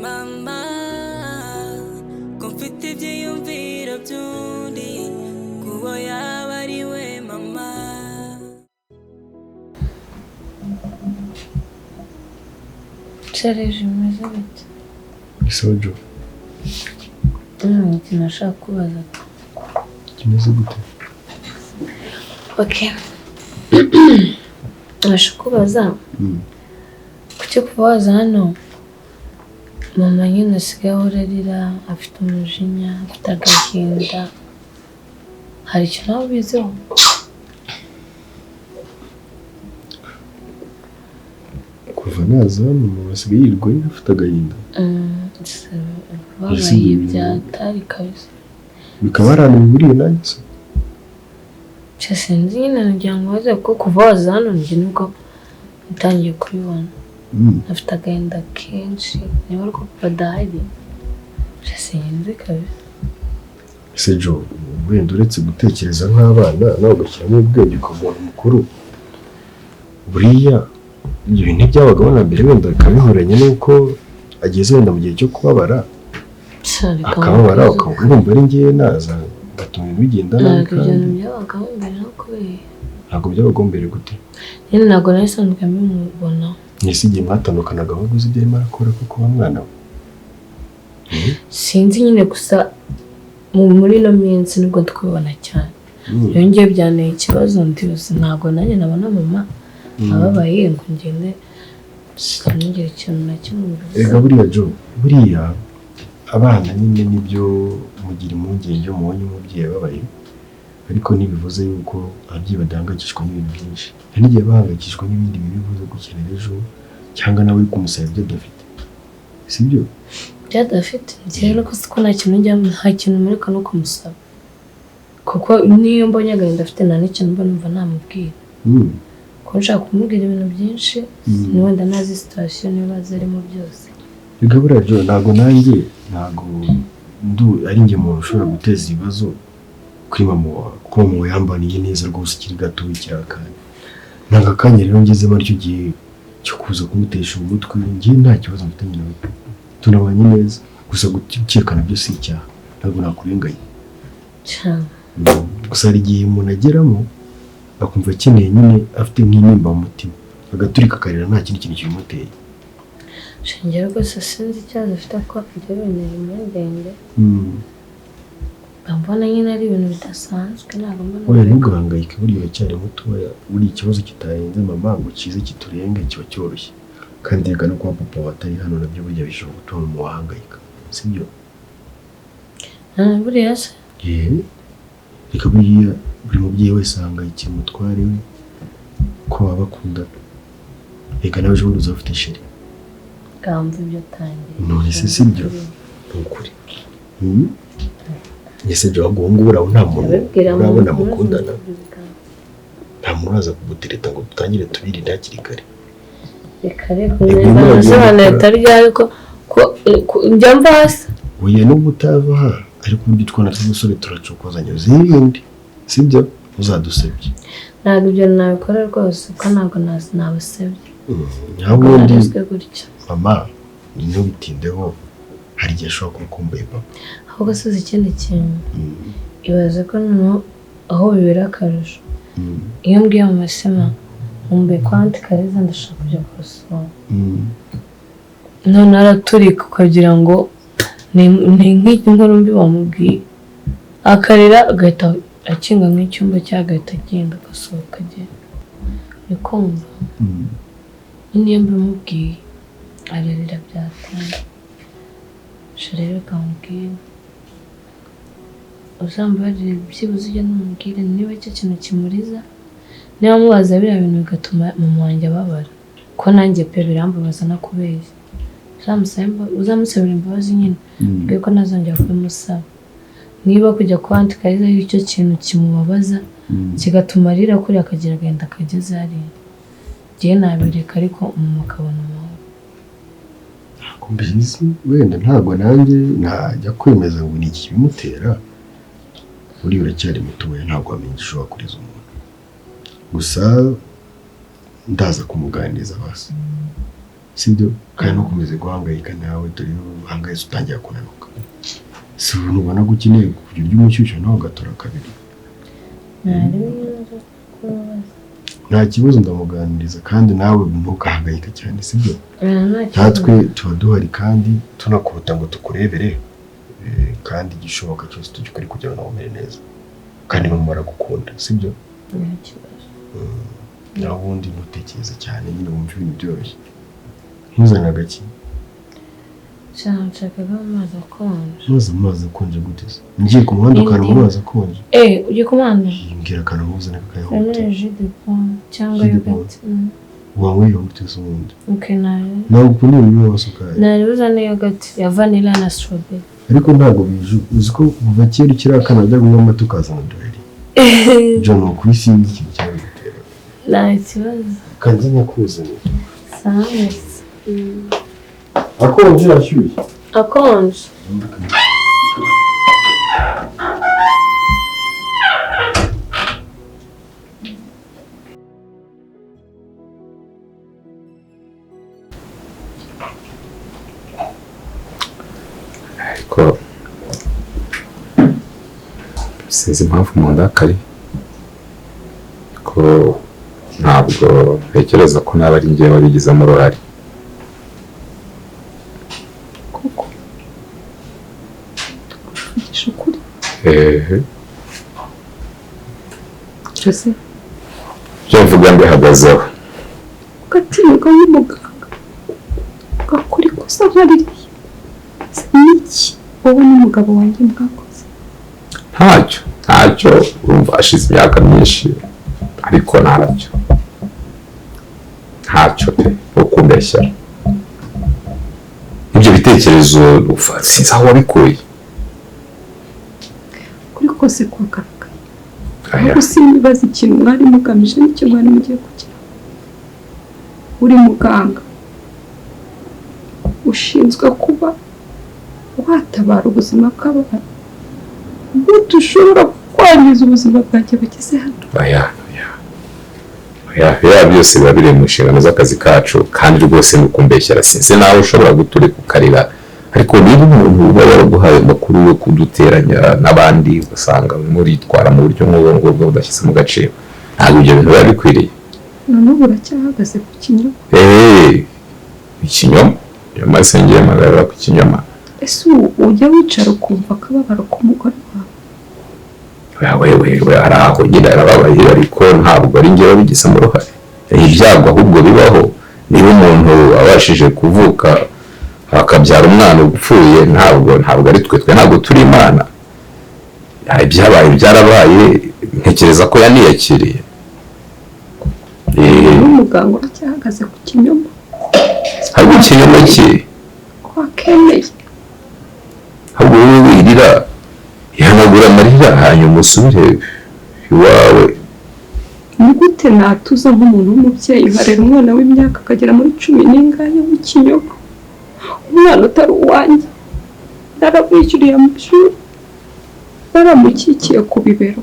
Mama, ko mfite ibyiyumviro by'undi, kubo yaba ari we mama. Shareje bimeze bite? Isojo. Ikintu nashaka kubaza. Kimeze gute? Okay. Nashaka kubaza. Kuki kuva waza hano mama nyine asigaye ahora arira, afite umujinya, afite agahinda. Hari ikintu waba ubiziho? Kuva naza hano mama asigaye yirirwa afite agahinda. Babaye byatari kabisa. Bikaba ari ahantu bihuriye nanjye se? Sinzi nyine nagira ngo baze kuko kuva waza hano njye nibwo natangiye kubibona. Afite agahinda kenshi, niba ari uko papa adahari. Sinzi kabisa. Ese Joe, wenda uretse gutekereza nk'abana nawe ugashyiramo ubwenge ukaba umuntu mukuru, buriya ibyo bintu ntibyabagaho na mbere wenda bikaba bihuranye n'uko ageze wenda mu gihe cyo kubabara, akababara ukaba wumva ari njyewe naza ngatuma ibintu bigenda nabi. Ntabwo ibyo bintu byabagaho mbere no kubera. Ntabwo byabagaho mbere gute? Nyine ntabwo nari nsanzwe mbimubona. Ese igihe mwatandukanaga ahubwo uzi ibyo arimo arakora kuko wa mwana we? Sinzi nyine gusa muri ino minsi nibwo tukubibona cyane. Yongeye byanteye ikibazo ndibuze ntabwo nanjye nabona mama ababaye ngo ngende sinigire ikintu na kimwe mbivuga. Ega buriya Joe, buriya abana nyine nibyo mugira impungenge iyo mubonye umubyeyi ababaye, ariko ntibivuze yuko ababyeyi badahangayikishwa n'ibintu byinshi. Hari n'igihe bahangayikishwa n'ibindi bintu bivuze gukenera ejo, cyangwa nawe uri kumusaba ibyo adafite. Si byo? Ibyo adafite njyewe rero ko nta kintu njya nta kintu mureka no kumusaba. Kuko niyo mbonye agahinda afite nta n'ikintu mba numva namubwira. Kuko nshaka kumubwira ibintu byinshi, ni wenda ntazi situation n'ibibazo arimo byose. Ega buriya Joe, ntabwo nanjye ntabwo ari njye muntu ushobora guteza ibibazo kuri mama wawe, kuko mama wawe yambaniye neza rwose ukiri gato w'ikirakanya. Ntabwo akanya rero ngezemo aricyo gihe cyo kuza kumutesha umutwe, njye nta kibazo mfitanye nawe pe. Tunabanye neza, gusa gukeka nabyo si icyaha, ntabwo nakurenganya. Gusa hari igihe umuntu ageramo akumva akeneye nyine afite nk'intimba mu mutima, agaturika akarira nta kindi kintu kibimuteye. Njye rwose sinzi ikibazo afite ko ibyo bintera impungenge. Mbona nyine ari ibintu bidasanzwe, ntabwo mbona. Oya ntugahangayike, buriya uracyari mutoya, buriya ikibazo kitarenze mama ngo kize kiturenge kiba cyoroshye. Kandi reka no kuba papa watari hano nabyo burya bishobora gutuma mama wahangayika, sibyo? Buriya se? Reka buriya buri mubyeyi wese ahangayikira umutware we ko baba bakundana. Reka nawe ejo bundi uzaba ufite sheri. Gamva ibyo utangiye. None se sibyo? Ni ukuri. Ese Joe, ahubwo ubu ngubu uraho nta muntu urabona mukundana, nta muntu uraza kugutereta ngo dutangire tubirinde hakiri kare. Reka reka usobanura atarya ariko njya mva hasi. Oya nubwo utava aha, ariko ubundi twana tw'umusore turacokozanya uzirinde, sibyo? Uzadusebye. Ntabwo ibyo nabikora rwose kuko ntabwo nabasebye. Ntabwo ubundi mama ntubitindeho, hari igihe ashobora kuba akumbuye papa. Ahubwo se uzi ikindi kintu, ibaze ko noneho aho bibera akarusho. Iyo mbwiye mama Sema nkumbuye kwa Aunty Kariza ndashaka kujya kubasura, none araturika ukagira ngo ni nk'inkuru mbi bamubwiye, akarira agahita akinga nk'icyumba cye agahita agenda agasohoka agenda. Uri kumva? Nyine iyo mbimubwiye ararira byateye. Rero reka nkubwire, uzambabarire byibuze ujye n'umubwire niba icyo kintu kimuriza, niba mubaza biriya bintu bigatuma mama wanjye ababara, ko nanjye pe birambabaza nakubeshya. Uzamusabira imbabazi nyine, mbere ko ntazongera kubimusaba. Niba kujya kwa Aunty Kariza ari icyo kintu kimubabaza kigatuma arira kuriya akagira agahinda kageze hariya, njyewe nabireka ariko mama akabona amahoro. Ntabwo mbizi, wenda ntabwo nanjye najya kwemeza ngo ni iki kibimutera. Buriya uracyari mutoya ntabwo wamenya icyo ushobora kuriza umuntu. Gusa ndaza kumuganiriza basi, Sibyo? Kandi ntukomeze guhangayika nawe, dore iyo uhangayitse utangira kunanuka. Si ubu ntubona ko ukeneye kujya urya umushyushyu nawe ugatora kabiri. Nta kibazo, ndamuganiriza kandi nawe ntukahangayika cyane, sibyo? Natwe tuba duhari kandi tunakuruta ngo tukurebere, kandi igishoboka cyose tugikore kugira ngo nawe umere neza, kandi mama aragukunda, sibyo? Naho ubundi ntutekereze cyane nyine, wumve ibintu byoroshye. Ntuzane agaki? Nshakaga amazi akonje. Amazi akonje gute se? Ngiye ku muhanda ukantu amazi akonje. Ugiye ku muhanda? Mbwira akantu nkuzane kakayahute. Jus de pomme cyangwa yogurt. Wanyweye yogurt se ubundi? Okay, nayo. Ntabwo ukunda ibintu biba wasukari. Nari uzane yogurt ya vanilla na strawberry. Ariko ntabwo biju, uzi ko kuva kera ukiri akana wajyaga unywa amata ukazana uduheri. John, ukuri sinzi ikintu cyabigutera. Nta kibazo. Kanze nyakuzanira. Sawa. Akonje ashyushye? Akonje. Ariko sinzi impamvu mu ndakari, ko ntabwo ntekereza ko naba ari njye wabigizemo uruhare. Koko uvugisha ukuri? Jose, ibyo mvuga mbihagazeho. Ugatinyuka nk'umuganga ugakora ikosa nka ririya, niki wowe n'umugabo wanjye mwakoze? Ntacyo, urumva ashize imyaka myinshi, ariko ntacyo pe, ukumbeshyera ibyo bitekerezo sinzi aho wabikuye. Kuri kose kwagaragaye, ahubwo sinibaza ikintu mwari mugamije n'icyo mwari mugiye kugeraho. Uri muganga ushinzwe kuba watabara ubuzima bw'abantu, gute ushobora kwangiza ubuzima bwanjye bugeze hano? Oya, byose biba biri mu nshingano z'akazi kacu, kandi rwose ni ukumbeshyera. Sinzi nawe ushobora guturika ukarira, ariko niba umuntu uba yaraguhaye amakuru yo kuduteranya n'abandi ugasanga muritwara mu buryo nk'ubwo ngubwo budashyize mu gaciro, ntabwo ibyo bintu biba bikwiriye. Noneho uracyahagaze ku kinyoma? Ikinyoma? Nyuma se ngiye mpagarara ku kinyoma? Ese ujya wicara ukumva akababaro k'umugore wawe? Wewe hari aho nyine arababaye, ariko ntabwo ari njye wabigizemo uruhare. Ibyago ahubwo bibaho, niba umuntu abashije kuvuka akabyara umwana upfuye, ntabwo ari twe ntabwo turi Imana. Ibyabaye byarabaye, ntekereza ko yaniyakiriye. N'umuganga uracyahagaze ku kinyoma? Ahubwo ikinyoma cye wakemeye. Ahubwo wowe wirira, ihanagura amarira hanyuma usubire iwawe. Ni gute natuza nk'umuntu w'umubyeyi nkarera umwana w'imyaka akagera muri 10 n'ingahe w'ikinyoma, umwana utari uwanjye, naramwishyuriye amashuri, naramukikiye ku bibero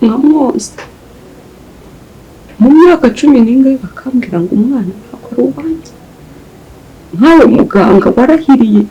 nkamwoza, mu myaka 10 n'ingahe bakambwira ngo umwana ntabwo ari uwanjye. Nkawe muganga warahiriye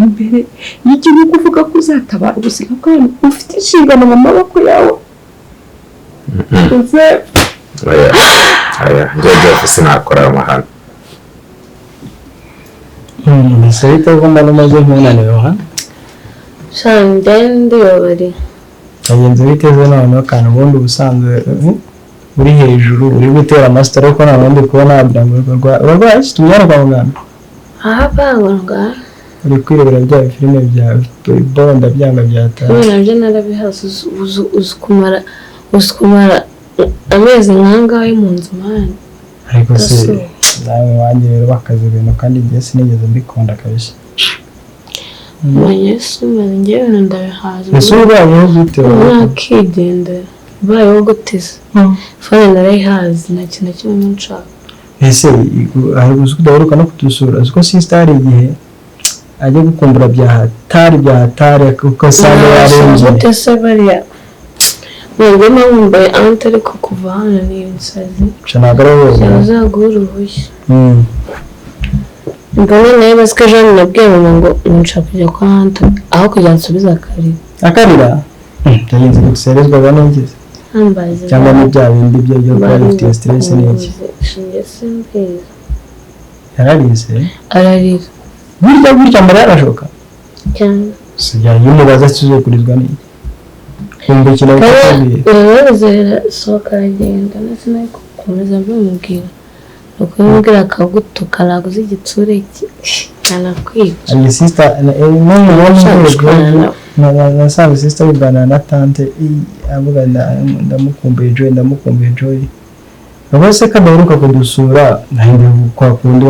imbere y'igihugu uvuga ko uzatabara ubuzima bw'abantu, ufite inshingano mu maboko yawe. Oya, njye sinakora amahano. Nsabita ko mbona umaze nkunaniro ha? Shande ndiyobari. Agenzi biteze noneho kandi ubundi ubusanzwe uri hejuru uri gutera amasitara, ariko nta wundi kubona wagira ngo urarwaye, tumujyane kwa muganga. Aha bangwa uri kwirebera bya filime byawe bonda byanga byataye. Nabyo narabihaze, uzi kumara amezi nk'angahe mu nzu mani. Ariko se nawe wanjye rero bakaza ibintu kandi igihe sinigeze mbikunda kabisa. Yesu njyewe ibintu ndabihaza. Ese ubayeho gute? Mwakigendera ubayeho gute se? Fone narayihaze, nta kintu na kimwe nshaka. Ese uzi ko udaheruka no kudusura? Uzi ko sister hari igihe ajya gukumbura bya hatari kuko asanga yarembye. Gute se bariya? Nubwo nabumbaye ante, ariko kuva hano ni ibisazi. Ntabwo ari wowe. Uzaguha uruhushya. Mbona nawe basike Jean nabwiye mama ngo nshaka kujya kwa Anthony aho kugira nsubize akarira. Akarira? Byagenze guserezwaga n'ingizi. Cyangwa ni bya bindi bye byo kuba bifitiye stress n'iki? Yararize? Ararira. Burya burya amarira arashoka? Cyane. Sijya iyo umubaza se kurizwa n'iki? Kumva ikintu akubwiye. Yararize sohoka aragenda ndetse nawe gukomeza mbimubwira. Ukumubwira akagutuka naguze igitsure cye anakwica. Ari sister nasanze sister biganira na tante avuga ndamukumbuye Joy, ndamukumbuye Joy. Ubwo se kadaheruka kudusura nahinde kwa kundi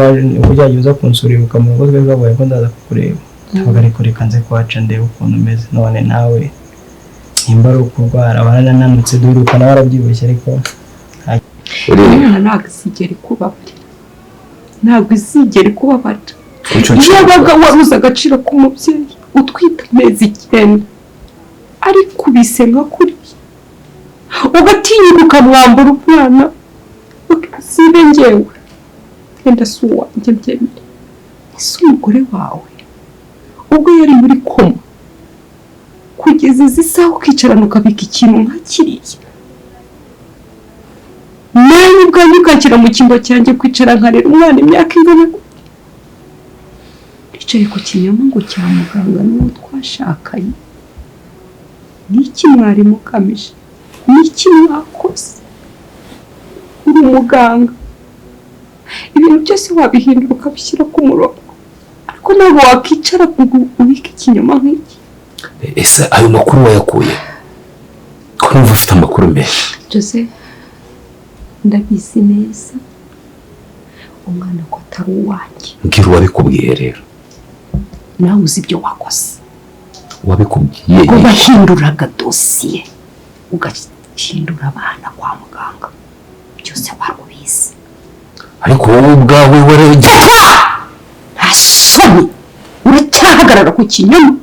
ujya uza kunsura ibuka mu rugo twari twavuye ko ndaza kukureba. Ndavuga ariko reka nze kuhaca ndebe ukuntu umeze none nawe nimba ari ukurwara warananutse duheruka nawe warabyibushye ariko Imana ntabwo izigera ikubabarira, ntabwo izigera ikubabarira. Iyo wabaga waruze agaciro k'umubyeyi utwite amezi 9 arikubise nka kuriya ugatinyuka ukamwambura umwana sibe njyewe wenda si uwanjye mbyemere, si umugore wawe ubwo yari muri koma kugeza izi saha ukicarana ukabika ikintu nka kiriya nawe ubwanjye ukakira mu cyimbo cyanjye kwicara nkarera umwana imyaka ingana wicaye ku kinyoma ngo cya muganga n'uwo twashakanye. Niki mwari mugamije? Niki mwakoze? Uri umuganga, ibintu byose wabihindura ukabishyira ku murongo, ariko ntabwo wakicara ngo ubike ikinyoma nk'iki. Ese ayo makuru wayakuye? Ko numva ufite amakuru menshi. Joseph, ndabizi neza umwana ko atari uwanjye. Mbwira uwabikubwiye rero. Nawe uzi ibyo wakoze. Wabikubwiye ko bahinduraga dosiye ugahindura abana kwa muganga byose wari ubizi. Ariko wowe ubwawe waragiye. Nta soni, uracyahagarara ku kinyoma.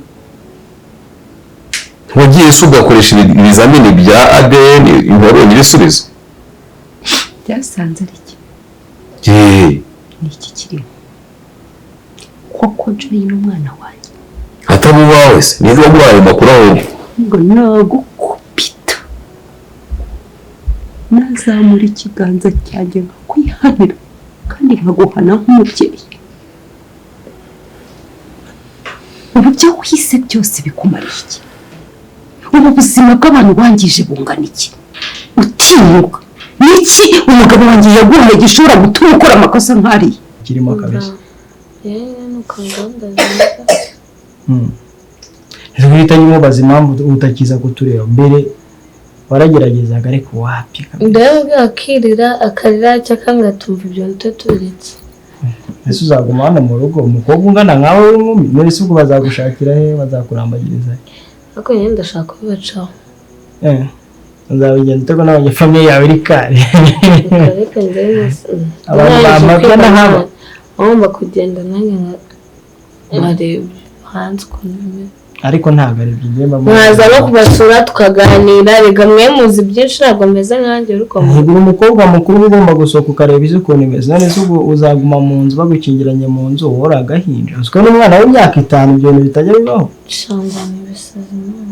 Wagiye se ugakoresha ibizamini bya ADN wabonye ibisubizo? Byasanze ari iki? Ni iki kirimo? Koko Joy n'umwana wanjye atari uwawe se? Niba waguhaye ayo makuru ahubwo ngo nagukubita nazamura ikiganza cyanjye nkakwihanira kandi nkaguhana nk'umubyeyi. Ubu byo wise byose bikumariye iki? Ubu buzima bw'abantu wangije bungana iki? Utinyuka niki umugabo wanjye yaguhaye gishobora gutuma ukora amakosa nk'ariya? Kirimo kabisa. Ntihita nyimubaza impamvu utakiza kutureba mbere warageragezaga ariko wapi kabisa. Ndababwira akirira akarira cyangwa ngatumva ibyo ntitubiretse. Ese uzaguma hano mu rugo umukobwa ungana nkawe w'inkumi? None se ubwo bazagushakira he, bazakurambagiriza he? Ariko nyine ndashaka kubibacaho. Nzabigenda utego n'abanyafamiye yawe iri kare. Abantu bamagana haba. Ugomba kugenda nanjye nkareba hanze ukuntu bimeze. Ariko ntabwo ari ibyo ngiye mbamo. Mwaza no kubasura tukaganira, rega mwe muzi byinshi ntabwo meze nkanjye ariko uri umukobwa mukuru ugomba gusohoka ukareba isi ukuntu imeze. None se ubwo uzaguma mu nzu bagukingiranye mu nzu wowe uri agahinja? Uziko n'umwana w'imyaka 5 ibyo bintu bitajya bibaho.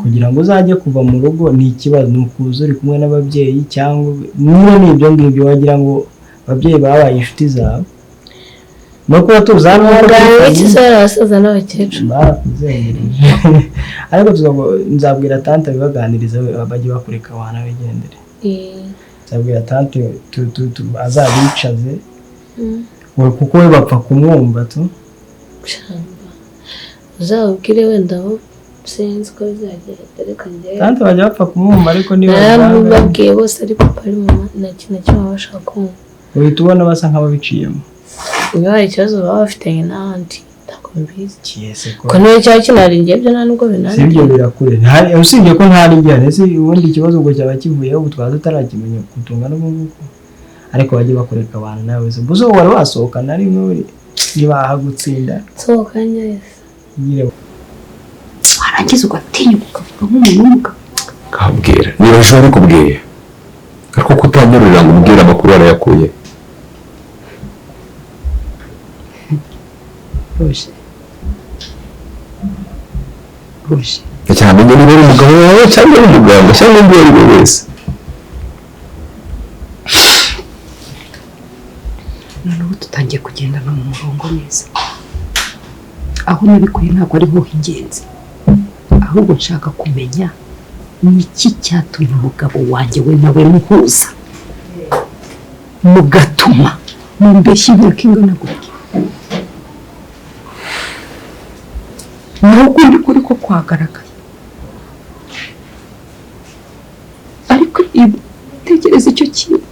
Kugira ngo uzajye kuva mu rugo ni ikibazo, ni ukuza uri kumwe n'ababyeyi cyangwa niba ni ibyo ngibyo wagira ngo ababyeyi babaye inshuti zawe. No kuba tuzana abasaza n'abakecuru barakuzengereje. Ariko nzabwira tante bibaganiriza bajye bakureka abana bigendere. Nzabwira tante azabicaze kuko we bapfa kumwumva tu. Uzababwire wenda bo sinzi ko bizagenda ariko njyewe tante bajya bapfa kumwumva ariko niba narababwiye bose ariko papa ari mama nta kintu na kimwe babasha kumva. Uhita ubona basa nk'ababiciyemo. Niba hari ikibazo baba bafitanye n'ahandi ntabwo mbizi. Ko niyo cyaba kinaringiye byo nta nubwo binangiye. Si ibyo birakure. Usibye ko ntari igihari, ese ubundi ikibazo ubwo cyaba kivuyeho ubu twaba tutarakimenya kutunga n'ubu ngubu. Ariko bajye bakureka abantu nawe se. Ubwo wari wasohoka na rimwe ntibahagutsinda. Sohoka neza. Warangiza ugatinyuka ukavuga nk'umuntu w'umugabo. Kabwira niba ejo babikubwiye ariko kutanyurira ngo umbwire amakuru warayakuye. Roje, Roje, cyane niba ari umugabo wawe cyangwa ari umuganga cyangwa undi uwo ari we wese. Noneho tutangiye kugendana mu murongo neza. Aho nabikuye ntabwo ariho h'ingenzi, ahubwo nshaka kumenya ni iki cyatumye umugabo wanjye we nawe muhuza, mugatuma mumbeshya imyaka ingana gutya. Naho ukundi kuri ko kwagaragaye, ariko tekereza icyo kintu,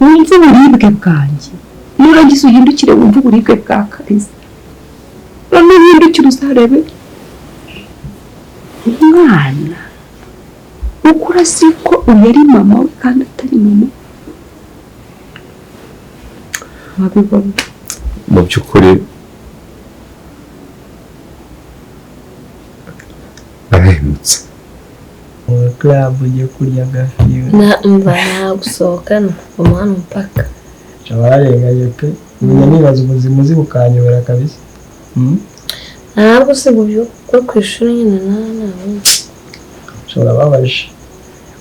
wumve uburibwe bwanjye, nurangiza uhindukire wumve uburibwe bwa Kariza, noneho uhindukire uzarebe umwana ukura azi ko uyu ari mama we kandi atari mama wabibona. Mu by'ukuri arahemutse. Club ugiye kurya agafi Na mva gusohokana umwana mpaka. Abararenganye pe, menya nibaza ubuzima uzi bukanyobera kabisa. Ntabwo se byo ku ishuri nyine na Ushobora babaje.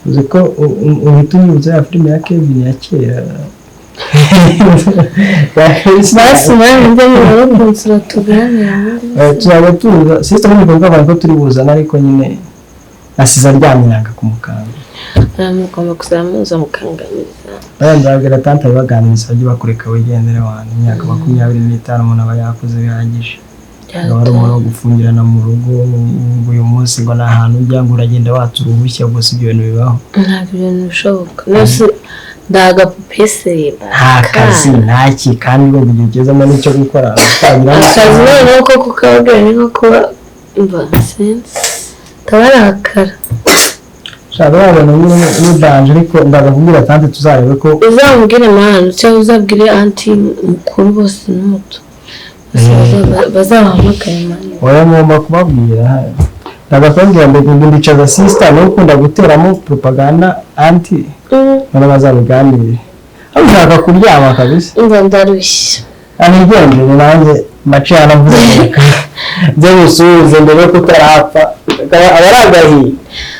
Uzi ko uhita unyibutsa ya filime ya Kevin ya kera. Basi nawe njye mu kunsura tuganira. Tuzajya tuza sister n'umukobwa abantu ko turi buzana, ariko nyine asize aryamye nanga kumukanga. Mugomba kuzamuza mukanganiza. Nzabwira tante abibaganiriza bajye bakureka wigendere wantu. Imyaka 25 umuntu aba yakoze bihagije. Ngo ari umuntu wo gufungirana mu rugo ngo uyu munsi ngo nta hantu ujya ngo uragenda watse uruhushya, ubwo si ibyo bintu bibaho. Ntabwo ibintu bishoboka. Nose ndagapupese nta kazi ntaki, kandi ngo igihe ugezemo n'icyo gukora akazi noneho ko kukabwira ni nko kuba mva sinzi tabarakara. Shaka wabona ni danje, ariko ndaza kubwira tante tuzarebe ko uzamubwire mwana cyangwa uzabwire anti mukuru bose n'umuto bazabahamagaye mwana. Oya ngomba kubabwira, ndaza kubabwira ngo ndicaza sister nawe ukunda guteramo propaganda anti none bazabiganire. Aho ushaka kuryama kabisa. Mva ndarushye. Anigendere nanjye mace yaravuze reka nze musuhuze mbere ko utarapfa abaragahiye.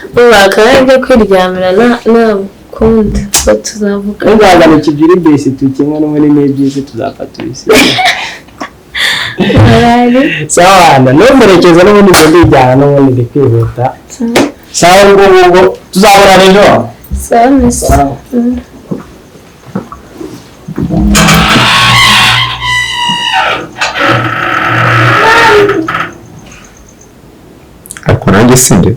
Ubu akaba aribyo kwiryamira ntakundi ko tuzavuga. Ntuzagane kigiri bisi tukimwe n'umwe n'ibyizi tuzafata ibisi. Sawa numurekeza n'ubundi ngo ndijyana n'ubundi ndi kwihuta. Sawa ngo tuzahura ejo. Sawa misi. Ariko nanjye sinde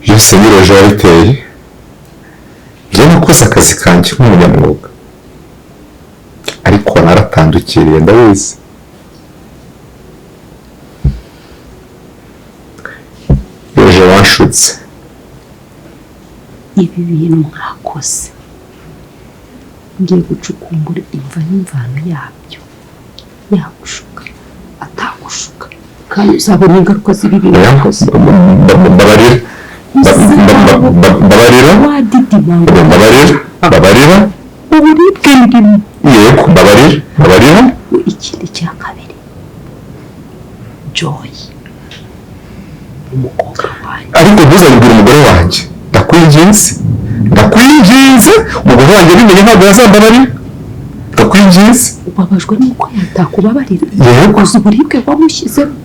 byose ni Roje wabiteye. Njye nakoze akazi kanjye nk'umunyamwuga, ariko naratandukiriye ndabizi. Roje wanshutse. Ibi bintu mwakoze ngiye gucukumbura imva n'imvano yabyo, yagushuka atagushuka, kandi uzabona ingaruka z'ibi bintu wakoze. Mbabarira, mbabarira, mbabarira, mbabarira. Uburibwe ndimo. Yego, mbabarira, mbabarira. Ikindi cya kabiri, Joy umukobwa wanjye. Ariko ntuzabibwire umugore wanjye, ndakwinginze, ndakwinginze. Umugore wanjye abimenye ntabwo yazambabarira. Ndakwinginze. Ubabajwe n'uko yatakubabarira. Yego. Uzi uburibwe wamushyizemo.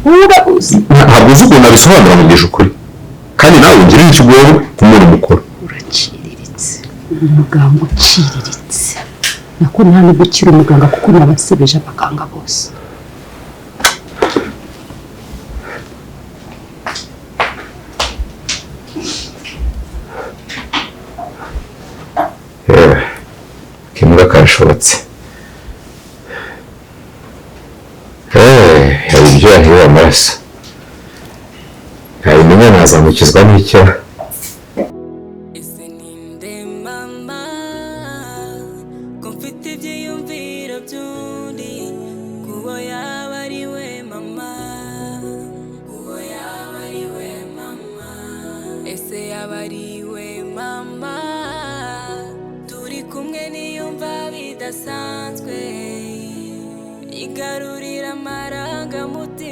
Urabuzi. Ntabwo uzi ukuntu abisobanura mubwije ukuri, kandi nawe ungirire ikigorwe nk'umuntu mukuru. Uraciriritse, umuganga uciriritse. Nako nta nubwo ukiri umuganga kuko nabasebeje abaganga bose. Kimbwa kashobotse. Hari ibyo yahiwe amaraso. Ntabimenya nazamukizwa n'icyo. Ese ninde mama ko mfite ibyiyumviro by'undi, kubo yaba ari we mama, kubo yaba ari we mama, ese yaba ari we mama. idasanzwe, igarurira amarangamutima.